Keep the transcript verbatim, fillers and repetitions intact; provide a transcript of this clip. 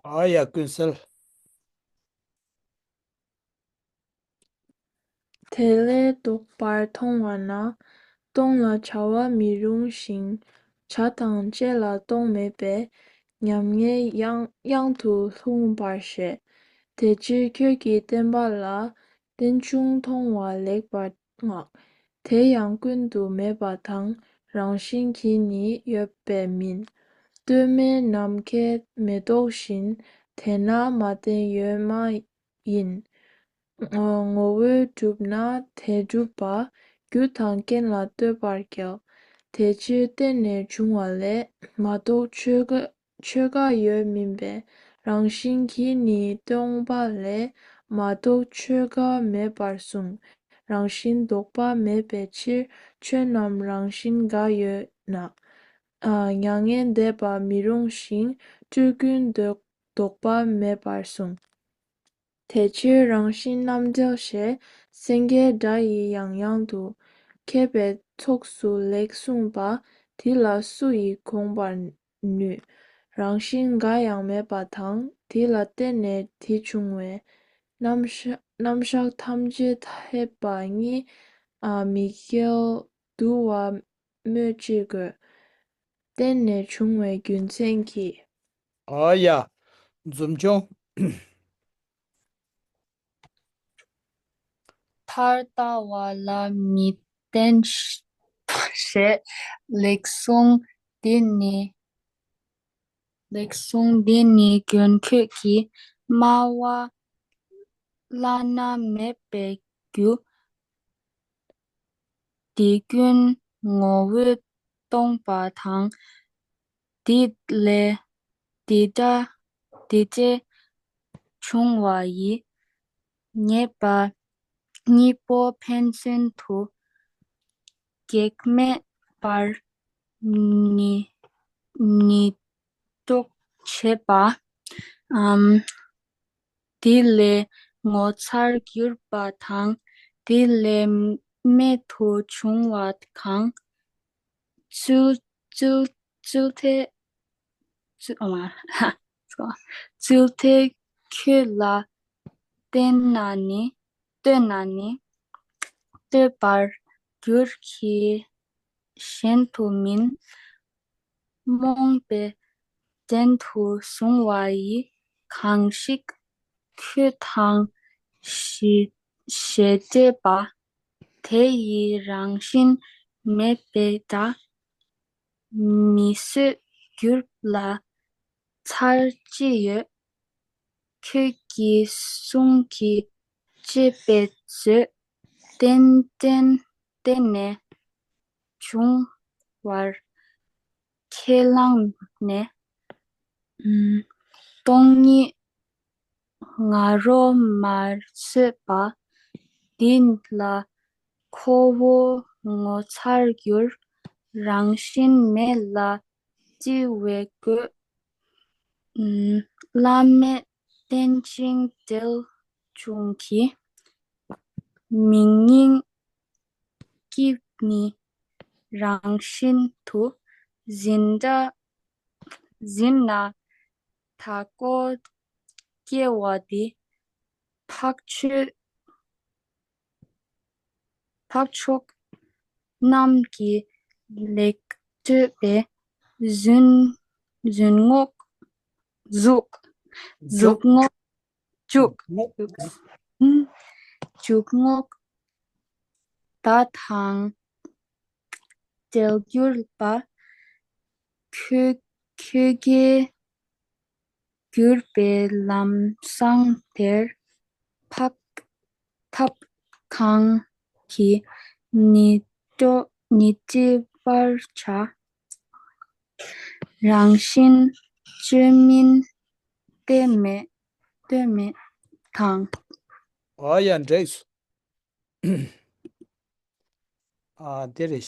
ཨ་ཡ་ཀུན་གསལ། དེ་ལས་ལྡོག་པར་མཐོང་བ་ན། སྟོང་ལ་བྱ་བ་མི་རུང་ཞིང་། བྱ་དང་བཅས་ལ་སྟོང་མེད་པས། ཉམ་ངའི་གཡང་གཡང་དུ་ལྷུང་བར་བྱེད། དེ་ཕྱིར་ཁྱོད་ཀྱིས་བསྟན་པ་ལ། རྟེན་འབྱུང་མཐོང་བ་ལེགས་པར་བསྔགས། དེ་ཡང་ཀུན་ཏུ་མེད་པ་དང་། རང་བཞིན་གྱིས་ནི་ཡོད་པས་མིན། གཏོར་མའི་ནམ་མཁའི་མེ་ཏོག་བཞིན། དེས་ན་མ་བརྟེན་ཡོད་མ་ཡིན། ངོ་བོས་གྲུབ་ན་དེ་གྲུབ་པ། རྒྱུ་དང་རྐྱེན་ལ་ལྟོས་པར་འགྱུར། དེ་ཕྱིར་རྟེན་ནས་བྱུང་བ་ལས། མ་གཏོགས་ཆོས་འགའ་ཆོས་འགའ་ཡོད་མིན་པས། རང་བཞིན་གྱིས་ནི་སྟོང་པ་ལས། མ་གཏོགས་ཆོས་འགའ་མེད་པར་གསུངས། རང་བཞིན་ལྡོག་པ་མེད་པའི་ཕྱིར། ཆོས་རྣམས་རང་བཞིན་འགའ་ཡོད་ན། མྱ་ངན་འདས་པ་མི་རུང་ཞིང་། སྤྲུལ་སྐུའི་ལྡོག་ལྡོག་པ་མེད་པར་གསུངས། དེ་ཕྱིར་རང་བཞིན་རྣམ་འགྲེལ་ཞེས། སེང་གེའི་སྒྲ་ཡི་ཡང་ཡང་དུ། མཁས་པའི་ཚོགས་སུ་ལེགས་གསུངས་པ། དེ་ལ་སུ་ཡིས་དགོངས་པར་ནུས། རང་བཞིན་འགའ་ཡང་མེད་པ་དང་། དེ་ལ་བརྟེན་ནས་དེ་བྱུང་བའི། རྣམ་གཞག་རྣམ་གཞག་ཐམས་ཅད་འཐད་པ་གཉིས། མི་འགལ་འདུ་བ་སྨོས་ཅི་དགོས། རྟེན་ནས་བྱུང་བའི་རྒྱུ་མཚན་གྱིས། ཨ་ཡ། འཛུམ་ཆུང་། མཐར་ལྟ་བ་ལ་མི་བརྟེན་ཞེས་ལེགས་གསུངས་འདི་ནི། ལེགས་གསུངས་འདི་ནི་མགོན་ཁྱོད་ཀྱིས། སྨྲ་བ་བླ་ན་མེད་པའི་རྒྱུ། དེ་ཀུན་ངོ་བོས་སྟོང་པ་དང་། དེ་ལས་དེ་འདྲ་དེ་འདྲའི་བྱུང་བ་ཡི། ཉེས་པ་གཉིས་པོ་ཕན་ཚུན་དུ། གེགས་མེད་པར་ནི་ནི་རྟོག་བྱེད་པ། ཨམ། དེ་ལས་ངོ་མཚར་གྱུར་པ་དང་། དེ་ལས་རྨད་དུ་བྱུང་བ་གང་། ཚུལ་ཚུལ་ཚུལ་ཐེ་ཚུལ་ཨ་མ། ཚུལ་ཐེ་ཁྱོད་ལ་བསྟན་ན་ནི། ལྟོས་ན་ནི། ལྟོས་པར་འགྱུར་གྱི་གཞན་དུ་མིན། རྨོངས་པས་བདེན་དུ་བཟུང་བ་ཡི། གང་ཞིག་ཁྱོད་དང་ཞི་ཞེས་བྱ་བ། དེ་ཡི་རང་བཞིན་མེད་པའི་སྒྲ། མི་བཟོད་གྱུར་ལ་མཚར་ཅི་ཡོད། ཁྱོད་ཀྱི་གསུང་གིས་གཅེས་པའི་མཛོད། རྟེན་རྟེན་རྟེན་ནས་བྱུང་བར་ཁས་བླངས་ནས། སྟོང་ཉིད་ང་རོ་མ་བཟོད་པ། འདི་ལ་ཁོ་བོ་ངོ་མཚར་འགྱུར། རང་བཞིན་མེད་ལ་བརྩི་བའི་དགོས། བླ་མེད་རྟེན་ཅིང་འབྲེལ་བྱུང་གི། མིང་སྙིང་སྐྱིད་ནི་རང་བཞིན་དུ། ཟིན་འདྲ་ཟིན་ན་ད་ཀོ་སྐྱེ་བ་འདི། འཕགས་མཆོག་འཕགས་མཆོག་རྣམས་ཀྱིས་ལེགས་བསྟོད་པའི། རྫུན་རྫུན་སྔོག་གཟུགས། གཟུགས་སྔོག་འཇུག་འཇུག་སྔོག་ད་དང་འབྲེལ་གྱུར་པ། ཁྱོད་ཁྱོད་ཀྱིས་གྱུར་པའི་ལམ་བཟང་དེར། འཕགས་ཐབས་གང་གིས་ནི་སྤྲོ་ནི་བྲི་བར་བྱ། རང་བཞིན་བཅོས་མིན་ལྟོས་མེད་ལྟོས་མེད་དང་། ཨ་ཡ་འགྲིགས་སོང་། ཨ་དེ་རེད།